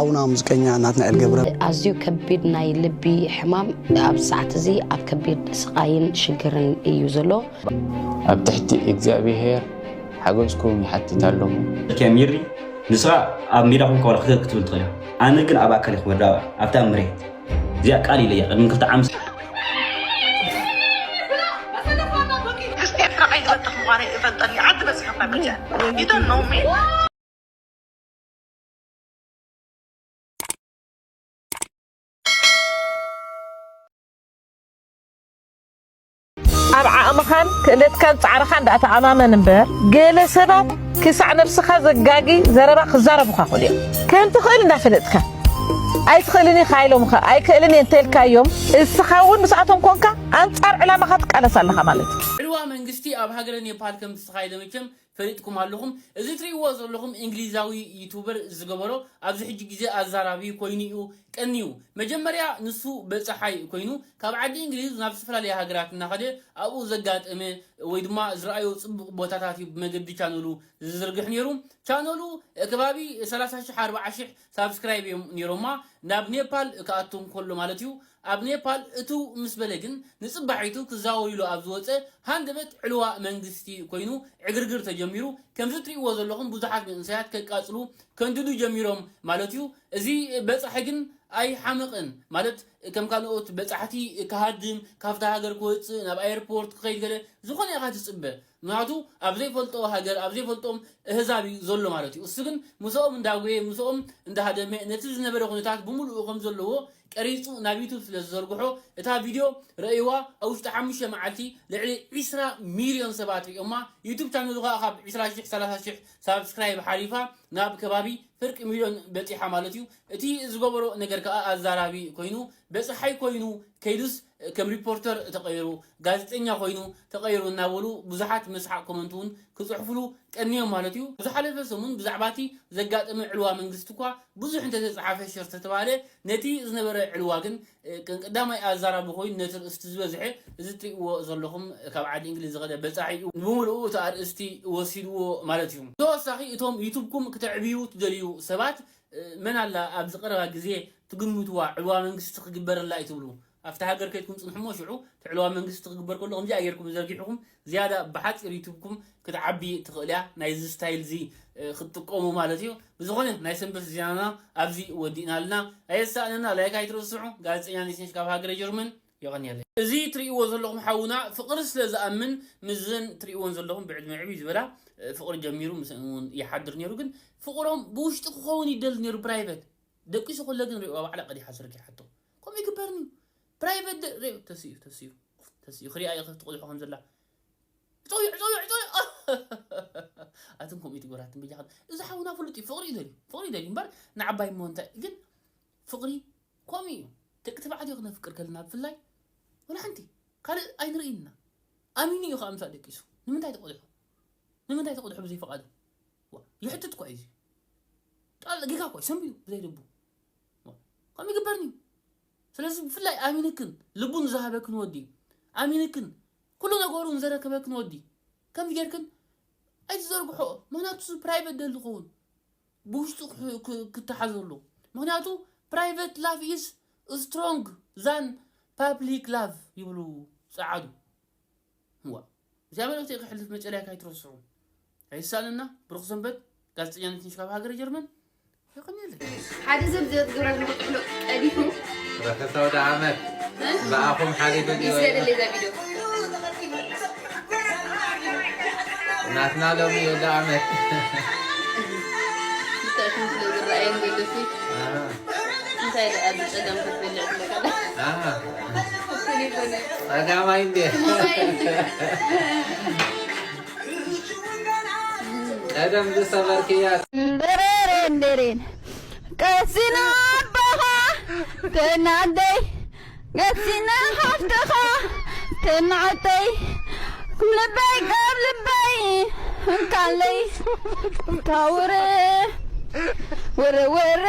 ሓውና ሙዚቀኛ ናትናኤል ገብረ። ኣዝዩ ከቢድ ናይ ልቢ ሕማም ኣብ ሰዓት እዚ ኣብ ከቢድ ስቓይን ሽግርን እዩ ዘሎ። ኣብ ትሕቲ እግዚኣብሔር ሓገዝኩም ይሓትት ኣለኹ። ኬሚሪ ንስኻ ኣብ ሜዳ ኮንካ ዋላ ክትብል ትኽእል ኢኻ። ኣነ ግን ኣብ ኣካል ክወዳ ኣብታ መሬት እዚኣ ቃል ኢለያ ቅድሚ ክልተ ዓመት ኣብ ዓቕምኻን ክእለትካን ጻዕርኻን ደኣ ተኣማመን እምበር፣ ገለ ሰባት ክሳዕ ነብስኻ ዘጋጊ ዘረባ ክዛረቡኻ ይኽእሉ እዮም። ከም ትኽእል እንዳፈለጥካ፣ ኣይትኽእልን ኢኻ ኢሎምኻ፣ ኣይክእልን እየ እንተልካዮም፣ እስኻ እውን ምስኣቶም ኮንካ ኣንጻር ዕላማኻ ትቃለስ ኣለኻ ማለት እዩ። ዕልዋ መንግስቲ ኣብ ሃገረ ኔፓል ከም ዝተኻየደ መቸም ፈሊጥኩም ኣለኹም። እዚ ትርእይዎ ዘለኹም እንግሊዛዊ ዩቱበር ዝገበሮ ኣብዚ ሕጂ ግዜ ኣዛራቢ ኮይኑ እዩ ቀንዩ። መጀመርያ ንሱ በጻሓይ ኮይኑ ካብ ዓዲ እንግሊዝ ናብ ዝተፈላለያ ሃገራት እናኸደ ኣብኡ ዘጋጠመ ወይ ድማ ዝረኣዮ ጽቡቕ ቦታታት እዩ ብመገዲ ቻነሉ ዝዝርግሕ ነይሩ። ቻነሉ ከባቢ ሰላሳ ሽሕ ኣርብዓ ሽሕ ሳብስክራይብ እዮም ነይሮማ ናብ ኔፓል ክኣቱ እንከሎ ማለት እዩ። ኣብ ኔፓል እትው ምስ በለ ግን ንጽባሒቱ ክዛወር ኢሉ ኣብ ዝወጸ ሃንደበት ዕልዋ መንግስቲ ኮይኑ ዕግርግር ተጀሚሩ። ከምዚ ትርእይዎ ዘለኹም ብዙሓት መንእሰያት ከቃጽሉ ከንድዱ ጀሚሮም ማለት እዩ። እዚ በጻሒ ግን ኣይሓመቐን ማለት ከም ካልኦት በጻሕቲ ክሃድም ካብታ ሃገር ክወጽእ ናብ ኣየርፖርት ክኸይድ ገለ ዝኾነ ኢኻ ትጽበ። ምክንያቱ ኣብ ዘይፈልጦ ሃገር ኣብ ዘይፈልጦም እህዛብ እዩ ዘሎ ማለት እዩ። እሱ ግን ምስኦም እንዳጎየ ምስኦም እንዳሃደመ ነቲ ዝነበረ ኩነታት ብምሉኡ ከም ዘለዎ ቀሪጹ ናብ ዩቱብ ስለ ዝዘርግሖ እታ ቪድዮ ረእይዋ ኣብ ውሽጢ ሓሙሽተ መዓልቲ ልዕሊ ዒስራ ሚልዮን ሰባት ሪኦማ። ዩቱብ ቻነሉ ከዓ ካብ ዒስራ ሽሕ ሰላሳ ሽሕ ሳብስክራይብ ሓሊፋ ናብ ከባቢ ፍርቂ ሚልዮን በጺሓ ማለት እዩ። እቲ ዝገበሮ ነገር ከዓ ኣዛራቢ ኮይኑ በጻሓይ ኮይኑ ከይዱስ ከም ሪፖርተር ተቐይሩ፣ ጋዜጠኛ ኮይኑ ተቐይሩ እናበሉ ብዙሓት መስሓቕ ኮመንት እውን ክጽሕፉሉ ቀንዮም ማለት እዩ። ዝሓለፈ ሰሙን ብዛዕባ እቲ ዘጋጠመ ዕልዋ መንግስቲ እኳ ብዙሕ እንተተጻሓፈ ሸር ተተባህለ ነቲ ዝነበረ ዕልዋ ግን ከም ቀዳማይ ኣዛራቢ ኮይኑ ነቲ ርእስቲ ዝበዝሐ እዚ እትርእይዎ ዘለኹም ካብ ዓዲ እንግሊዝ ዝኸደ በጻሒ እዩ ብምሉኡ እቲ ኣርእስቲ ወሲድዎ ማለት እዩ። ተወሳኺ እቶም ዩቱብኩም ክተዕብዩ ትደልዩ ሰባት መን ኣላ ኣብዚ ቀረባ ግዜ ትግምትዋ ዕልዋ መንግስቲ ክግበረላ እዩ ትብሉ? ኣብቲ ሃገር ከይድኩም ጽንሑ እሞ ሽዑ እቲ ዕልዋ መንግስቲ ክግበር ከሎ ከምዚኣ ጌርኩም ዘርጊሕኹም ዝያዳ ብሓጺር ዩቱብኩም ክትዓቢ ትኽእል እያ ናይዚ ስታይል እዚ ክትጥቀሙ ማለት እዩ። ብዝኾነ ናይ ሰንበት ዜናና ኣብዚ ወዲእና ኣለና። ኣየሳእነና ላይክ ኣይትረስዑ። ጋዜጠኛ ኔስነሽ ካብ ሃገረ ጀርመን የቐንየለይ። እዚ ትርእይዎ ዘለኹም ሓውና ፍቕሪ ስለ ዝኣምን ምስዘን ትርእይወን ዘለኹም ብዕድመ ዕብይ ዝበላ ፍቕሪ ጀሚሩ ምስአን እውን ይሓድር ነይሩ ግን ፍቕሮም ብውሽጢ ክኸውን ይደሊ ነይሩ ፕራይቨት ደቂሱ ከሎ ግን ሪእዋ ባዕላ ቀዲሓ ዘርጊሓቶ ከምኡ ይግበርኒ ፕራይቨት ሪኦ ተስኡ ተስኡ ተስኡ ክሪኣ ይኽእል ትቕልሖ ከም ዘላ ጸውዕ ጸውዕ ጸውዕ ኣትን ከምኡ ትግበራትን በጃኻ እዚ ሓውና ፍሉጥ እዩ ፍቕሪ እዩ ደልዩ ፍቕሪ እዩ ደልዩ እምበር ንዓባይ እሞ እንታይ ግን ፍቕሪ ከምኡ እዩ ደቂ ተባዕትዮ ክነፍቅር ከለና ብፍላይ ወላ ሓንቲ ካልእ ኣይንርኢ ኢና ኣሚኑ እዩ ከዓ ምሳእ ደቂሱ ንምንታይ ተቆዲሑ ንምንታይ ተቆዲሑ ብዘይፍቓዱ ይሕትት እኳ እዩ ጣል ጌጋ እኳ እዩ ሰንቢዱ ብዘይ ልቡ ከምኡ ይግበርኒ እዩ ስለዚ ብፍላይ ኣሚንክን ልቡ ንዝሃበክን ወዲ ኣሚንክን ኩሉ ነገሩ ንዘረከበክን ወዲ ከምዚ ጌርክን ኣይትዘርግሖ ምክንያቱ ፕራይቨት ደሊ ኸውን ብውሽጡ ክተሓዘሉ ምክንያቱ private love is strong than public love ይብሉ ጸዓዱ እዋ እዚኣ መልእክቲ ክሕልፍ መጨለያ ካይትረስዑ ኣይሳንና ብሩክ ሰንበት ጋዜጠኛ ነትንሽ ካብ ሃገር ጀርመን የቀንየለይ ሓደ ሰብ ዘትግብራ ዝመጥሎ ቀዲፉ ረከሳው ደኣመት ብኣኹም ሓሊፉ ይስገድለይ ዛ ቪዲዮ ናትና ሎሚ የለ ዓመት ብጣዕኩም ስለ ዝረኣየን ዘለሲ እንታይ ደኣ ብፀገም ክትበልዕ ትለካ ጸጋማይ እንዴ ቀደም ዝሰበርክያ ደረረን ደሬን ቀሲና ኣቦኻ ተናደይ ነሲና ሃፍትኻ ተናዕተይ ልበይ ካብ ልበይ እንካለይ ታውር ወረ ወረ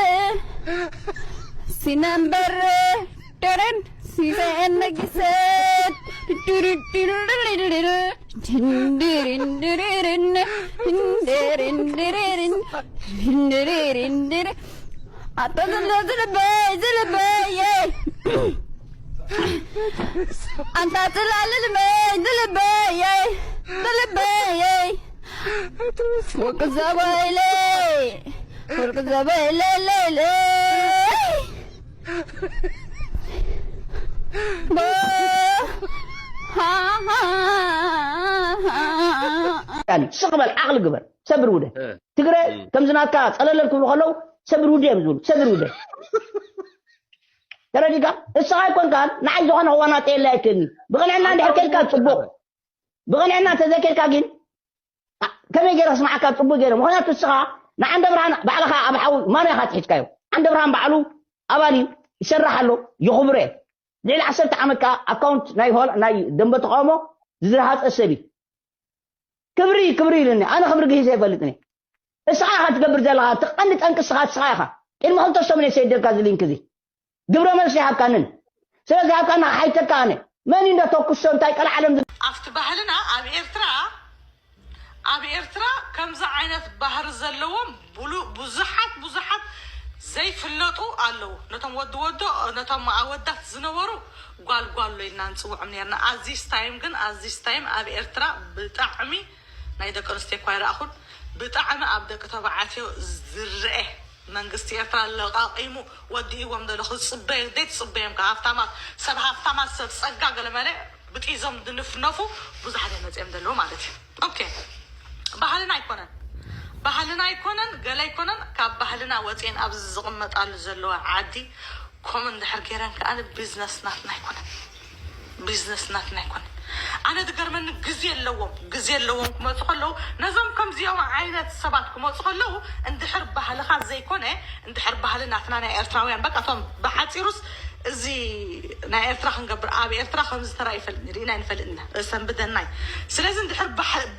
ሲነንበር ደረን ሲዘአን ነጊሰት ድርድርድርድር ድንድርንድርርን ድንድርንድርርን ድንድርንድር ኣታ ዝለ ዝልበይ ዝልበይ ኣንታ ጽላል ልበይ ዝልበይ ዝልበይ ወርቂ ዘበይለይ ወርቂ ዘበይለይለይለይ ስቕ በል ዓቕሊ ግበር ሰብ ርውደ ትግረ ከምዚ ናትካ ጸለለል ክብሉ ከለዉ ሰብ ርውደ እዮም ዝብሉ ሰብ ርውደ ተረዲካ እስኻ ኣይኮንካን ንዓይ ዝኾነ ክዋናጠየለ ኣይክእልኒ ብቕንዕና እንድሕር ከድካ ጽቡቕ ብቕንዕና እንተዘይከድካ ግን ከመይ ገይረ ክስምዓካ ጽቡቕ ገይረ ምኽንያቱ እስኻ ንዓንደ ብርሃን ባዕልኻ ኣብ ሓዊ ማን ኢኻ ትሒዝካዮ ዓንደ ብርሃን ባዕሉ ኣባል እዩ ይሰርሕ ኣሎ የኽብሮ እየ ልዕሊ ዓሰርተ ዓመት ከዓ ኣካውንት ናይ ሆል ናይ ደንበ ተቃውሞ ዝዝርሃፀ ሰብ እዩ ክብሪ ክብሪ ኢሉኒ ኣነ ክብሪ ግሂሰ ይፈልጥኒ እስኻ ኢኻ ትገብር ዘለኻ እቲ ቀንዲ ጠንቂ እስኻ እስኻ ኢኻ ቅድሚ ክልተ ሰሙን እየ ሰይደልካ እዚ ሊንክ እዚ ግብረ መልሲ ይሃብካንን ስለዚ ሃብካና ክሓይተካ ኣነ መን እንዶ ተኩሶ እንታይ ቀልዓለም ኣብቲ ባህልና ኣብ ኤርትራ ኣብ ኤርትራ ከምዚ ዓይነት ባህሪ ዘለዎም ብዙሓት ብዙሓት ዘይፍለጡ ኣለዉ ነቶም ወዲ ወዶ ነቶም ኣወዳት ዝነበሩ ጓል ጓሎ ኢልና ንፅውዖም ነርና ኣዚስ ታይም ግን ኣዚስ ታይም ኣብ ኤርትራ ብጣዕሚ ናይ ደቂ ኣንስትዮ እኳ ይረኣኹን ብጣዕሚ ኣብ ደቂ ተባዓትዮ ዝረኤ መንግስቲ ኤርትራ ለቃቂሙ ወዲእዎም ዘሎ ክፅበዩ ደይ ትፅበዮም ከ ሃፍታማት ሰብ ሃፍታማት ሰብ ፀጋ ገለመለ ብጢዞም ዝንፍነፉ ብዙሓት እዮም መፅኦም ዘለዉ ማለት እዩ ኦኬ ባህልና ኣይኮነን ባህልና ኣይኮነን ገለ ኣይኮነን ካብ ባህልና ወፅኤን ኣብዚ ዝቕመጣሉ ዘለዋ ዓዲ ከምኡ እንድሕር ገይረን ከዓ ቢዝነስ ናትና ኣይኮነን ቢዝነስ ናትና ኣይኮነን ኣነ ዝገርመኒ ግዜ ኣለዎም ግዜ ኣለዎም ክመፁ ከለዉ ነዞም ከምዚኦም ዓይነት ሰባት ክመፁ ከለዉ እንድሕር ባህልኻ ዘይኮነ እንድሕር ባህሊ ናትና ናይ ኤርትራውያን በቃ እቶም ብሓፂሩስ እዚ ናይ ኤርትራ ክንገብር ኣብ ኤርትራ ከምዚ ተራ ይፈልጥ ርኢና ይንፈልጥ ኢና ሰንብደናይ ስለዚ እንድሕር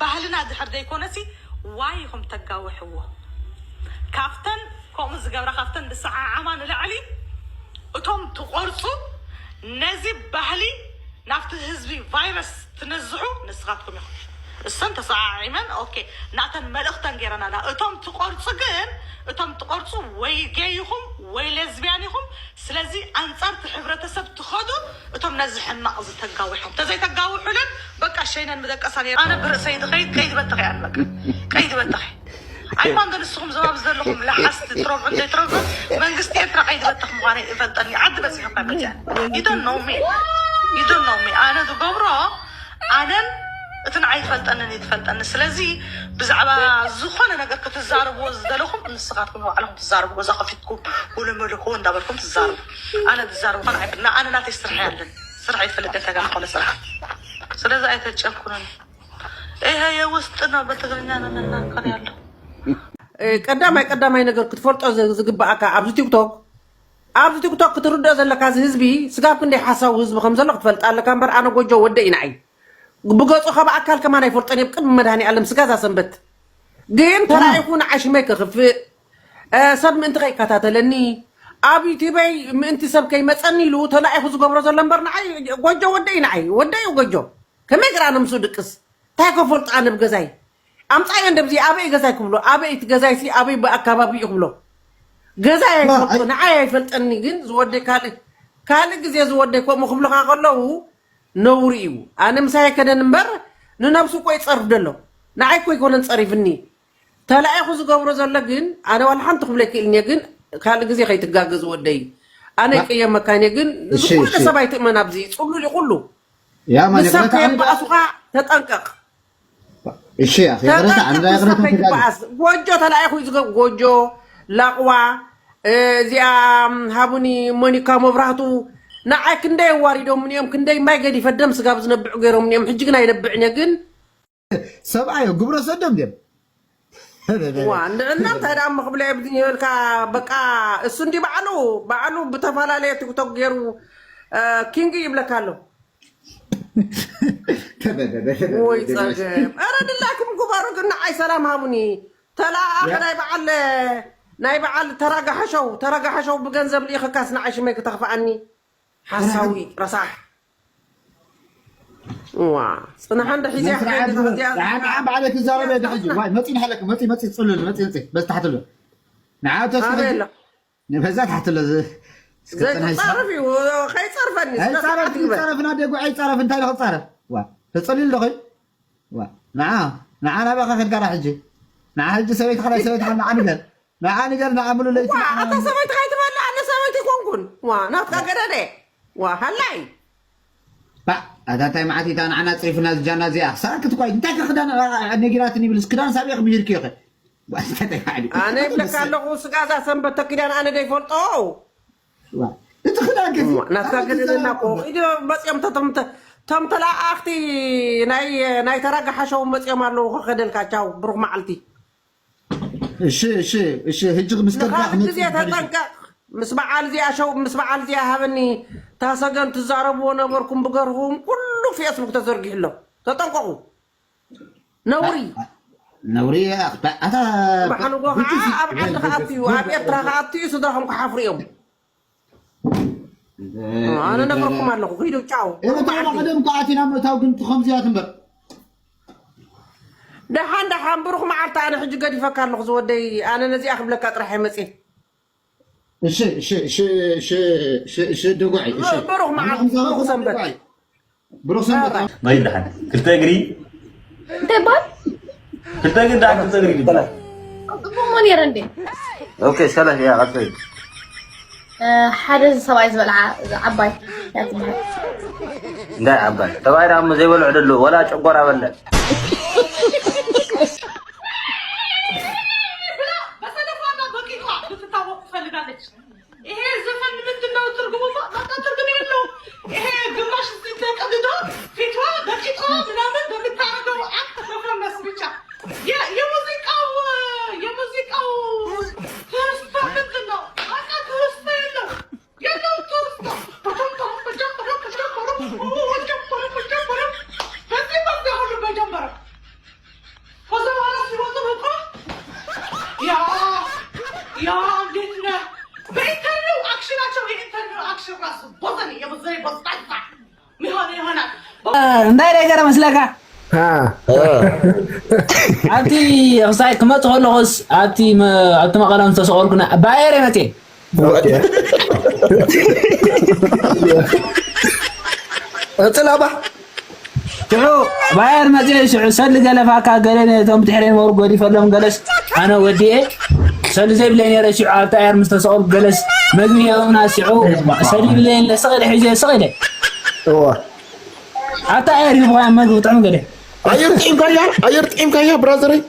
ባህልና ድሕር ዘይኮነሲ ዋይ ኢኹም ተጋውሕዎ ካብተን ከምኡ ዝገብራ ካብተን ዝሰዓዓማ ንላዕሊ እቶም ትቆርፁ ነዚ ባህሊ ናብቲ ህዝቢ ቫይረስ ትነዝሑ ንስኻትኩም ኢኹም እሰን ተሰዓዒመን ኦኬ ናተን መልእኽተን ገይረናላ እቶም ትቆርፁ ግን እቶም ትቆርፁ ወይ ጌይ ኢኹም ወይ ሌዝቢያን ኢኹም ስለዚ ኣንፃር እቲ ሕብረተሰብ ትኸዱ እቶም ነዚ ሕማቕ እዚ ተጋዊሖም ተዘይተጋውሑለን በቃ ሸይነን ምደቀሳ ነይረ ኣነ ብርእሰይ ዝኸይድ ቀይድ በተኽ እያ በቃ ቀይድ በተኽ ኣይኳን ግን ንስኹም ዘባብ ዘለኹም ለሓስቲ ትረብዑ ዘይትረብዑ መንግስቲ ኤርትራ ቀይድ በተኽ ምዃነ ይፈልጠኒ ዓዲ በፂሑ እኳ መፅያ ይደኖሚ ይደኖሚ ኣነ ዝገብሮ ኣነን እቲ ንዓይ ይፈልጠንን ይትፈልጠኒ ስለዚ ብዛዕባ ዝኾነ ነገር ክትዛረብዎ ዝደለኹም ንስኻትኩም ባዕልኹም ትዛረብዎ እዛ ከፊትኩም ውልምልኹ እንዳበልኩም ትዛረቡ ኣነ ትዛረቡ ኾን ኣይብልና ኣነ ናተይ ስራሕ ያለን ስራሕ ይፈልጥ ተጋ ዝኾነ ስራሕ ስለዚ ኣይተጨኩንን ይሄ የውስጥ ነው በትግርኛ ነው መናከር ያለው ቀዳማይ ቀዳማይ ነገር ክትፈልጦ ዝግባኣካ ኣብዚ ቲክቶክ ኣብዚ ቲክቶክ ክትርድኦ ዘለካ እዚ ህዝቢ ስጋብ ክንደይ ሓሳዊ ህዝቢ ከም ዘሎ ክትፈልጥ ኣለካ እምበር ኣነ ጎጆ ወደ ኢናዓይ ብገጹ ካብ ኣካል ከማን ኣይፈልጦን እየ ብቅድሚ መድሃኒ ኣለም ስጋ እዛ ሰንበት ግን ተራኢኹ ንዓይ ሽመይ ከኽፍእ ሰብ ምእንቲ ከይከታተለኒ ኣብ ዩቲበይ ምእንቲ ሰብ ከይመፀኒ ኢሉ ተላኢኹ ዝገብሮ ዘሎ እምበር ንዓይ ጎጆ ወደ ኢናዓይ ወደ እዩ ጎጆ ከመይ ግራ ንምሱ ድቅስ እንታይ ከፈልጦ ኣነ ብገዛይ ኣምፃዮ እንደብዚ ኣበይ ገዛይ ክብሎ ኣበይ እቲ ገዛይ ሲ ኣበይ ብኣካባቢ እዩ ክብሎ ገዛይ ኣይፈልጦ ንዓይ ኣይፈልጠኒ ግን ዝወደይ ካልእ ካልእ ግዜ ዝወደይ ከምኡ ክብልኻ ከለዉ ነውሪ እዩ ኣነ ምሳይ ከደን እምበር ንነብሱ እኮ ይፀርፍ ደሎ ንዓይ እኮ ይኮነን ፀሪፍኒ ተላኢኹ ዝገብሮ ዘሎ ግን ኣነ ዋላ ሓንቲ ክብሎ ይክእል እየ ግን ካልእ ግዜ ከይትጋገ ዝወደይ ኣነ ይቅየመካ እየ ግን ንዝኮነ ሰብ ኣይትእመን ኣብዚ ፅሉል እዩ ኩሉ ንሰብ ከየባእሱኻ ተጠንቀቕ እሺ ይቅረታ ይቅረታ ይበኣስ ጎጆ ተላኢኹ እዩ ዝገብ ጎጆ ላቕዋ እዚኣ ሃቡኒ ሞኒካ መብራህቱ ንዓይ ክንደይ ኣዋሪዶምኒ እዮም ክንደይ ማይ ገዲፈ ደም ስጋብ ዝነብዑ ገይሮምኒ እዮም ሕጂ ግን ኣይነብዕን እየ ግን ሰብኣዮ ግብረ ሰዶም ድዮም ዋ እንድዕና እንታይ ደኣ መኽብለ ብዝኝ ይበልካ በቃ እሱ እንዲ ባዕሉ ባዕሉ ብተፈላለየ ቲክቶክ ገይሩ ኪንግ ይብለካ ኣሎ ወይ ጸገም ኧረ ድላይኩም ግበሩ ግን ንዓይ ሰላም ሃቡኒ ተለኣኣኸ ናይ በዓል ናይ በዓል ተረጋሕሸው ተረጋሕሸው ብገንዘብ ልኢኽካስ ንዓይ ሽመይ ክተኽፍኣኒ ሓሳዊ ረሳሕ ዋ ጽንሓ እንደ ሒዝያ ንዓ በዓለ ትዛረበ ዶ ሕጂ ዋይ መጺ ንሓለክ መጺ መጺ ጽሉል መጺ መጺ በዚ ታሕትሎ ንዓ ተስሎ በዛ ትሓትሎ ዝ-፣ እስከ ጽናይ ስማ። ዘይትጻረፍ እዩ፣ ከይጸርፈኒ፣ ስነ ስርዓት ዘይጻረፍ፣ ይግበር። ይጻረፍ፣ ናደጉ ኣይጻረፍ፣ እንታይ ኢሉ ክጻረፍ? ዋ፣ ተጸሊሉ ዶ ኸይ? ዋ፣ ንዓ፣ ንዓ ናባኻ ከድካ ዳ ሕጂ። ንዓ ሕጂ ሰበይትኻ ናይ ሰበይትኻ ንዓ ንገር። ንዓ ንገር፣ ንዓ ሙሉ ለይቲ ዋ፣ ንዓ ኣታ ሰበይትኻ ኣይትበልዕ፣ ኣነ ሰበይቲ ኣይኮንኩን። ዋ፣ ናትካ ገደደ። ዋ፣ ሃላይ። ባዕ፣ ኣታ እንታይ መዓት ኢታ ንዓና ጽሪፍና ዝጃና እዚኣ። ክሳራ ክትኳይ፣ እንታይ ከ ክዳን፣ ኣ፣ ኣ፣ ነጊራትኒ ይብልስ፣ ክዳን ሳብ ኢኺ ምሂርክዮ ኸ? ዋ፣ እንታይ እንታይ ባዕሊ? ኣነ ይብለካ ኣለኹ፣ ስጋ እዛ ሰንበት ተኪዳን ኣነ ደይፈልጦ። ዋ፣ እቲ ክዳን ከዚ፣ እሞ፣ ናትካ ኣታ ገደለና እኮ። ክዳን ኢዶ መጽዮም ተቶም ተ-፣ ቶም ተላኣኽቲ ናይ፣ ናይ ተራጋ ሓሸው መጽዮም ኣለዉ ከኸደልካ። ቻው፣ ብሩኽ መዓልቲ። እሺ፣ እሺ፣ እሺ፣ ሕጂ ምስ ከድካ ንኻልእ ክመጽእ ግዜ ይፈልጥ። ተጠንቀቕ። ምስ በዓል እዚኣ ሸው፣ ምስ በዓል እዚኣ ሃበኒ። ታሰገን ትዛረብዎ ነበርኩም ብገርሁም ኩሉ ፌስቡክ ተዘርጊሑ ኣሎ። ተጠንቀቑ። ነውሪ። ነውሪ፣ ኣኽታ-፣ ኣታ ብሓንጎ ብቲ ከዓ ሲ-፣ ኣብ ዓዲ ክኣቱ እዩ፣ ኣብ ኤርትራ ክኣቱ እዩ፣ ስድራኹም ክሓፍሩ እዮም። ኣነ ነግረኩም ኣለኹ፣ ኪዱ፣ ቻው። ኤርትራ ቀደም እኮ ኣቲና ምእታው ግን ከምዚያት እምበር። ደሓን፣ ደሓን፣ ብሩኽ መዓልቲ፣ ኣነ ሕጂ ገዲፈካ ኣለኹ ዝወደይ፣ ኣነ ነዚኣ ክብለካ ጥራሕ እየ መፅየ። እሺ፣ እሺ፣ እሺ፣ ደጓዒ፣ እሺ። ብሩኽ መዓልቲ፣ ኣነ ብሩኽ ሰንበት። ደጓዒ። ብሩኽ ሰንበት። ኣራ። ባይ ደሓን። ክልተ እግሪ። እንታይ ይባል? ክልተ እግሪ ደሓን፣ ክልተ እግሪ ይባል። ጽቡቕ እሞ ነይረ እንዴ? ኦኬ፣ ሰላም፣ ያ፣ ቀጽል። እ፣ ሓደ ሰብኣይ ዝበልዓ፣ እዛ ዓባይ እያ ትበሃል። እንታይ ዓባይ? ሰብኣይ ደኣ እሞ ዘይበልዑ ደሎ፣ ወላ ጨጓራ በልዕ። ብላ በሰለፋና በቂቷ ልትታወቅ ትፈልጋለች። ይሄ ዘፈን ምንድን ነው ትርጉሙ? በቃ ትርጉም የለውም። ይሄ ግማሽ እዚህ ተቀድዶ ፊቷ በቂቷ ምናምን በምታረገው አክት መፈመስ ብቻ። የ-፣ የሙዚቃው፣ የሙዚቃው ትውስታ ምንድን ነው? በቃ ትውስታ የለው። የለው ትውስታ። በጀመረው፣ በጀመረው፣ በጀመረው፣ በጀመረው፣ በጀመረው። በዚህ በዚያ ሁሉ በጀመረው። ከዛ በኋላ ሲወጡ እኮ ያ፣ ያ፣ እንዴት ነህ? በኢንተርቪው አክሽናቸው፣ የኢንተርቪው አክሽን ራሱ ቦዘኔ፣ የቦዘኔ ቦዝጣዛ ሚሆን ይሆናል። እንታይ ነገር መስለካ? ሃ። ኣብቲ ክሳይ ክመጽእ ከለኹስ ኣብቲ መ-፣ ኣብቲ መቐለ ዝተሰቐልኩ ና-፣ ባየር እየ መጽየ። ኦኬ። ቀጽል ኣባ። ሽዑ ባየር መጽየ፣ ሽዑ ሰሊ ገለ ፋካ፣ ገለ ነቶም ድሕረ ነበሩ ገዲፈሎም፣ ገለስ ኣነ ወዲኤ ሰሊ ዘይብለይ ነይረ። ሽዑ ኣብቲ ኣየር ምስ ተሰቐልኩ፣ ገለስ መግቢ ሂቦምና። ሽዑ ሰሊ ይብለይ፣ ስቕ ኢለ ሒዘ፣ ስቕ ኢለ። እዋ። ኣብቲ ኣየር ሂብኻዮ መግቢ ጥዑም ገለ። ኣየር ጥዒምካያ? ኣየር ጥዒምካያ ብራዘረይ?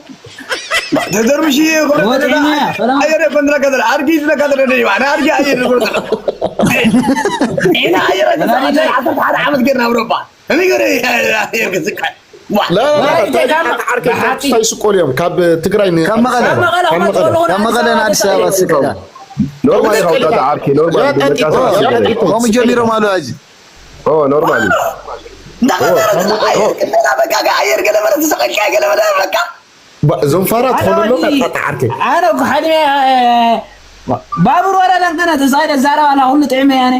ተደርብሽ እየ፣ እኮ ወጥዒና እያ፣ ሰላም። ኣየር እኮ እንድለካ ዘለ፣ ኣድጊ ዝለካ ዘለ ደይ፣ ኣነ ኣድጊ ኣየር ዝብሎ ዘሎ። ኢና ኣየር ሰላም። ዓሰርተ ሓደ ዓመት ጌርና ኣብ ኣውሮፓ። ከመይ ገይሩ ኣየር ክስቀል? ዋ። ላ፣ ላ፣ ላ፣ ላ፣ ታይ፣ ታይ፣ ታይ፣ ዓርከይ፣ ብሓቂ። ታይ ስቆል እዮም? ካብ ትግራይ ን-፣ ካብ መቐለ። ካብ መቐለ ካብ መቐለ። ክመጽኡ ከለኹ ካብ መቐለ ንኣዲስ ንኣዲስ ኣበባ ኣበባ ስቀል። ኖርማል እዩ፣ ካብ ዓርከይ፣ ኖርማል እዩ። ያ ጠጢ፣ ያ ጠጢ። ከምኡ ጀሚሮም ኣለዉ ሕጂ። ኦ፣ ኖርማል እዩ። እንዳኸሰረ ኦ፣ ዝኸ-፣ ኦ። ኣየር ገለ በቃ፣ ኣየር ገለ በለ፣ ተሰቐልካ ገለ በለ፣ በቃ። ባ-፣ እዞም ፋራ ኣነ ትኾኑ ኣሎ፣ ወዲ-፣ ቀጥታ ዓርከይ። ኣነ እኮ ሓሊመ፣ እ፣ ባቡር ወረዳ እንከነ ተሳኢለ ዛረባ ኣላ፣ ኩሉ ጥዕመ ያኔ።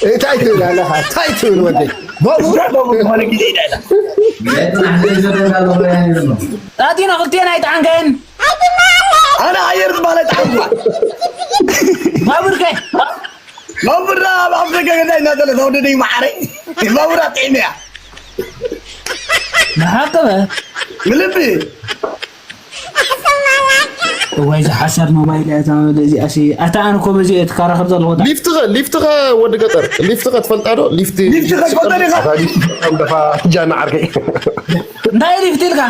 እንታይ ትብል ኣለኻ? እንታይ ትብል ወደይ? ባቡር፣ ባቡር ዝኾነ ግዜ ኢና ኢና። ጣጢኖ ክልቴን ኣይጠዓንካየን። ኣነ ኣየር ዝበሃል ኣይጠዓንኩ። ባቡር ከ? ባቡር ኣብ ኣፍደገ ገዛ እናዘለ ተወደደይ መዓረይ። ባቡር ኣጥዒመያ። ብሓቂ በ? ብልቢ። እዋይ፣ ዝሓሰር ሞባይል እያ እዛ መበል እዚኣ ሲ። ኣታ ኣነ እኮ በዚ እየ ትከራኸር ዘለኹ። ሊፍትኸ፣ ሊፍትኸ ወዲ ገጠር፣ ሊፍትኸ ትፈልጣ ዶ? ሊፍቲ፣ ሊፍትኸ ትፈልጦ ዲኻ? ኣታ ሊፍቲ ከም ደፋ ጃና ዓርከይ። እንታይ ሊፍት ኢልካ?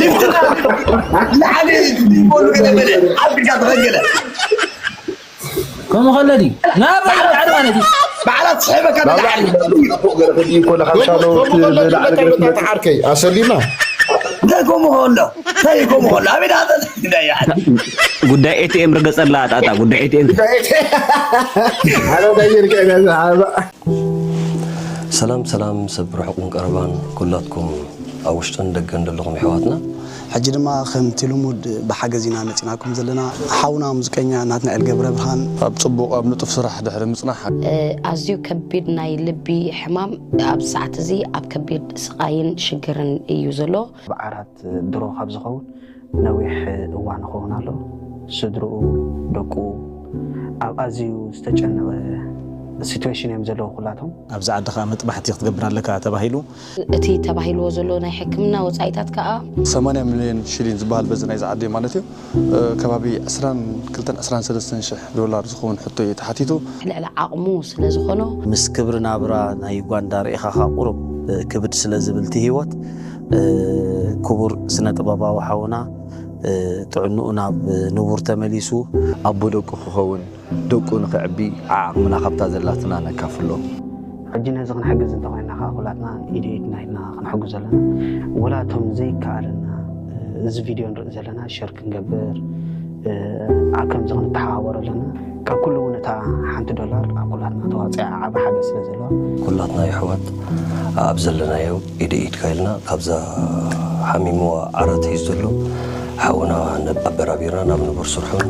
ሊፍትኸ ላዕሊ ይበሉ ገለ መለ፣ ኣብ ግዳ ተኸንገለ። ከምኡ ከሎ ድዩ? ናብ ላዕሊ ማለት እዩ። ባዕላ ትስሕበካ ናብ ንላዕሊ። ላዕሊ። ከምኡ ከሎ ንላዕሊ ትብለካ ዓርከይ፣ ኣሰሊና። እንታይ ከምኡ ከሎ? እንታይ ከምኡ ከሎ? ኣበይ ደኣ ዘሎ? እንታይ ያዕኒ? ጉዳይ ኤ ቲ ኤም ርገጸላ፣ ጣጣ፣ ጉዳይ ኤ ቲ ኤም። ኣነ እንታይ ይርገ-፣ ሰላም፣ ሰላም፣ ሰብ ርሑቕን ቀረባን ኩላትኩም። ኣብ ውሽጥን ደገን ዘለኹም የሕዋትና። ሕጂ ድማ ከምቲ ልሙድ ብሓገዝ ኢና መፂናኩም ዘለና። ሓውና ሙዚቀኛ ናትናኤል ገብረ ብርሃን። ኣብ ፅቡቕ ኣብ ንጡፍ ስራሕ ድሕሪ ምፅናሕ። ኣዝዩ ከቢድ ናይ ልቢ ሕማም ኣብዚ ሰዓት እዚ ኣብ ከቢድ ስቓይን ሽግርን እዩ ዘሎ። ብዓራት ድሮ ካብ ዝኸውን ነዊሕ እዋን ይኸውን ኣሎ። ስድርኡ፣ ደቁ ኣብ ኣዝዩ ዝተጨነቐ ሲትዌሽን እዮም ዘለዉ ኩላቶም። ኣብዚ ዓዲ ከዓ መጥባሕቲ ክትገብር ኣለካ ተባሂሉ። እቲ ተባሂልዎ ዘሎ ናይ ሕክምና ወፃኢታት ከዓ ሰማንያ ሚልዮን ሽሊን ዝበሃል በዚ ናይዚ ዓዲ ማለት እዩ ከባቢ ዕስራን ክልተን ዕስራን ሰለስተን ሽሕ ዶላር ዝኸውን ሕቶ እዩ ተሓቲቱ። ልዕሊ ዓቕሙ ስለ ዝኾኖ ምስ ክብሪ ናብራ ናይ ዩጋንዳ ርኢኻ ኸኣ ቁሩብ ክብድ ስለ ዝብል እቲ ህይወት ክቡር ስነ ጥበባዊ ሓውና ጥዕንኡ ናብ ንቡር ተመሊሱ ኣቦ ደቁ ክኸውን ደቁ ንኽዕቢ ዓዓቕምና ካብታ ዘላትና ነካፍሎ። ሕጂ ነዚ ክንሕግዝ እንተኾይንና ከዓ ኩላትና ኢድ ኢድና ኢልና ክንሕጉዝ ዘለና ወላ እቶም ዘይከኣለና እዚ ቪድዮ ንርኢ ዘለና ሸር ክንገብር ኣብ ከምዚ ክንተሓባበሩ ኣለና። ካብ ኩሉ እውን እታ ሓንቲ ዶላር ኣብ ኩላትና ተዋፅያ ዓብ ሓደ ስለ ዘለዋ ኩላትና የሕዋት ኣብ ዘለናዮ ኢደ ኢድካ ኢልና ካብዛ ሓሚምዋ ዓራት ሒዙ ዘሎ ሓውና ኣበራቢርና ናብ ንቡር ስርሑን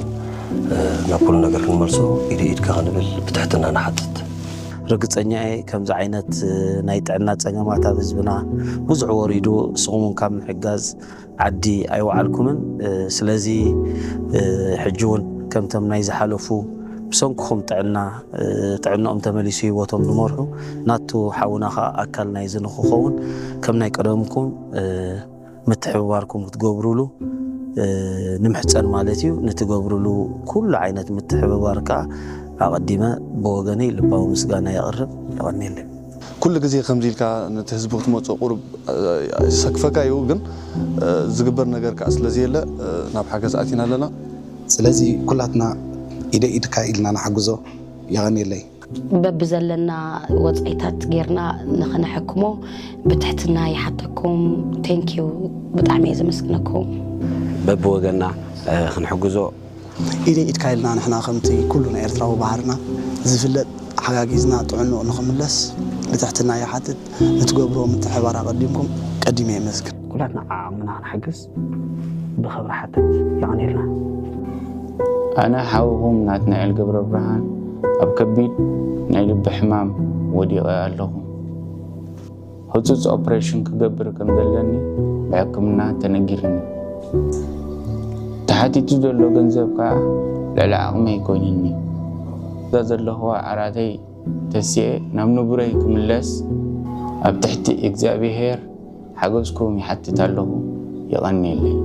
ናብ ኩሉ ነገር ክንመልሶ ኢደ ኢድካ ክንብል ብትሕትና ንሓትት። ርግፀኛ እየ ከምዚ ዓይነት ናይ ጥዕና ፀገማት ኣብ ህዝብና ብዙሕ ወሪዱ እስኹም እውን ካብ ምሕጋዝ ዓዲ ኣይወዓልኩምን። ስለዚ ሕጂ እውን ከምቶም ናይ ዝሓለፉ ብሰንክኹም ጥዕና ጥዕንኦም ተመሊሱ ህይወቶም ዝመርሑ ናቱ ሓውና ከዓ ኣካል ናይዚ ንክኸውን ከም ናይ ቀደምኩም ምትሕብባርኩም ክትገብሩሉ ንምሕፀን ማለት እዩ። ንትገብሩሉ ኩሉ ዓይነት ምትሕብባር ከዓ ኣቐዲመ ብወገነይ ልባዊ ምስጋና የቕርብ። የቐንየለይ። ኩሉ ግዜ ከምዚ ኢልካ ነቲ ህዝቢ ክትመፅኦ ቁሩብ ይሰክፈካ እዩ፣ ግን ዝግበር ነገር ከዓ ስለዘየለ ናብ ሓገዝ ኣቲና ኣለና። ስለዚ ኩላትና ኢደ ኢድካ ኢልና ንሓግዞ። የቐንየለይ። በብዘለና ወፃኢታት ጌርና ንኽንሕክሞ ብትሕትና ይሓተኩም። Thank you፣ ብጣዕሚ እየ ዘመስግነኩም። በብወገና ክንሕግዞ ኢደ ኢድካ ኢልና ንሕና ከምቲ ኩሉ ናይ ኤርትራዊ ባህርና ዝፍለጥ ሓጋጊዝና ጥዕንኡ ንኽምለስ ብትሕትና ይሓትት። ንትገብርዎ ምትሕባር ኣቐዲምኩም ቀዲመ የመስግን። ኩላትና ዓቕምና ክንሕግዝ ብኽብሪ ሓትት። የቐንየልና። ኣነ ሓውኹም ናትናኤል ገብረብርሃን ኣብ ከቢድ ናይ ልቢ ሕማም ወዲቐ ኣለኹ። ህጹጽ ኦፕሬሽን ክገብር ከም ዘለኒ ብሕክምና ተነጊርኒ። ተሓቲቱ ዘሎ ገንዘብ ከኣ ልዕሊ ዓቕመይ ኮይኑኒ። እዛ ዘለኽዋ ዓራተይ ተሲኤ ናብ ንቡረይ ክምለስ ኣብ ትሕቲ እግዚኣብሄር ሓገዝኩም ይሓትት ኣለኹ። የቐንየለይ።